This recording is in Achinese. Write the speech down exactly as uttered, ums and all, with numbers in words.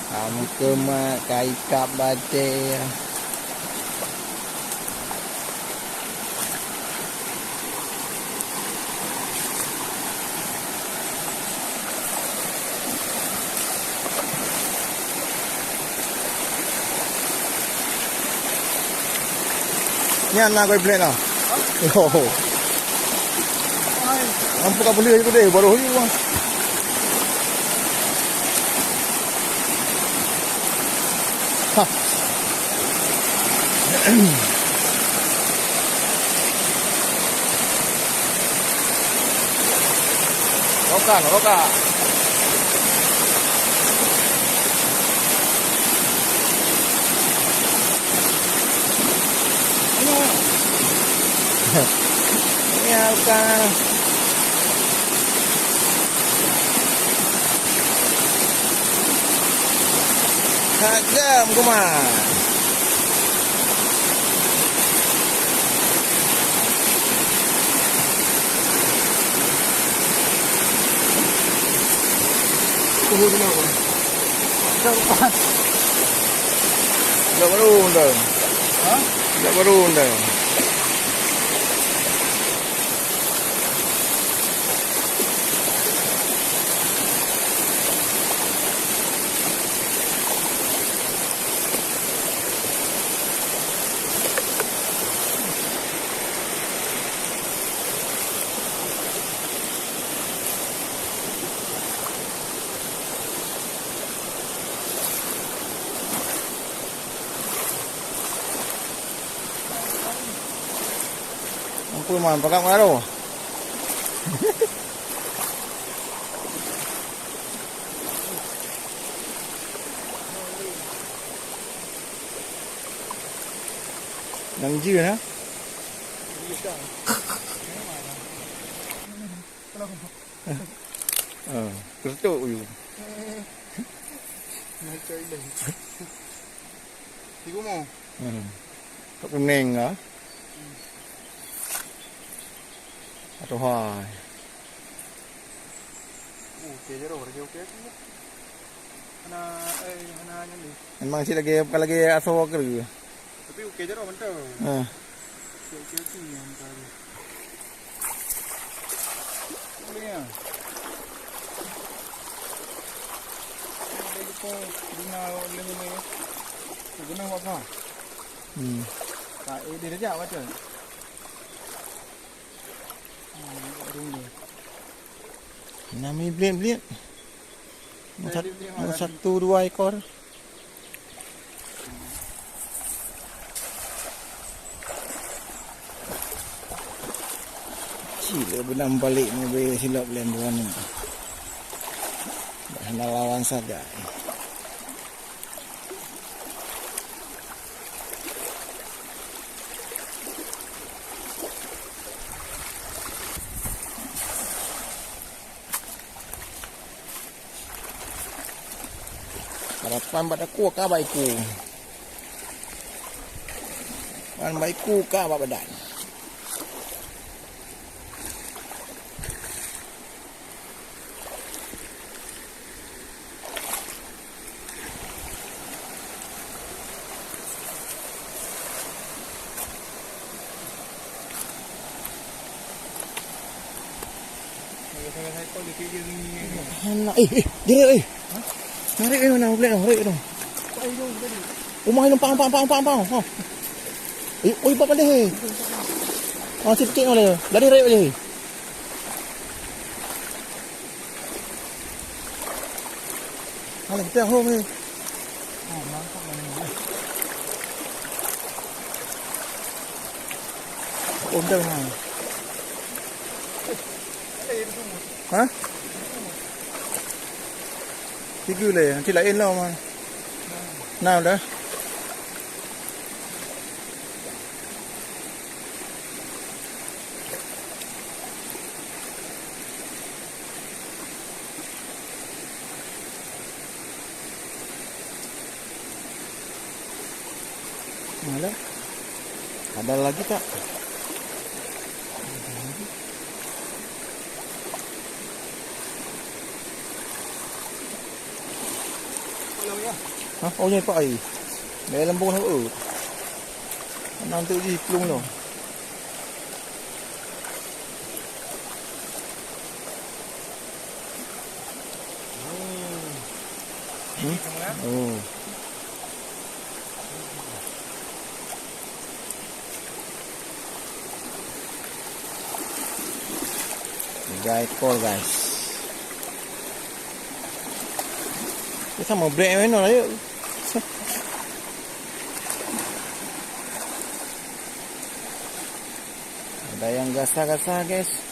Kamu keumat ka ikab batée. Nyan na koi blek na. Yo. Ampun ka boleh je deh, baru hari bang. Ha. Roka, roka. Ini roka. Hagam kuma. Suhu dulu. Dah baru dah. Ha? Dah baru dah. Ampun man, pakat meungaroh. Nyang jeuet, ha? Ah, keureutôk yue. Ibu mo. Hmm. Tak kuning lah. Aduh hai. Oh, okey je roh, okey, okey, okey. Hana, eh, hana nyan deh. Memang cit lagi, bukan lagi asoe keu. Tapi okey je roh mantap. Ha. Okey, okey, okey, mantap. Boleh ya. Ada lupa guna lem ni. Guna apa? Hmm. Tak, eh, dia rejak baca. Nami bliet-bliet. Sat-, satu dua ekor. Cile benang balik mobil silap lem dua ni. Dah lawan sagai. Harapan bak takue ka bak iku. Kan bak iku ka bak badan. Hana, eh, eh, dia, eh. Narik, eh, mana, boleh, narik, tu. Rumah ni, pang, pang, pang, pang, pang. Ha. Eh, oi, bak boleh, eh. Ah, sikit boleh. Lari, narik boleh. Alah, kita home ni. Oh, dah, ha. Ha? Tiga leh, nanti lain lah, man. Enam dah. Ada lagi tak? Hah? Oh, nyoe pak ai. Mé lambung na, oh. Nang tu jih plueng tu. Hmm? Oh. Tiga ekor, guys. Dia sama black mana lah, yuk. Ada yang gasa-gasa, guys.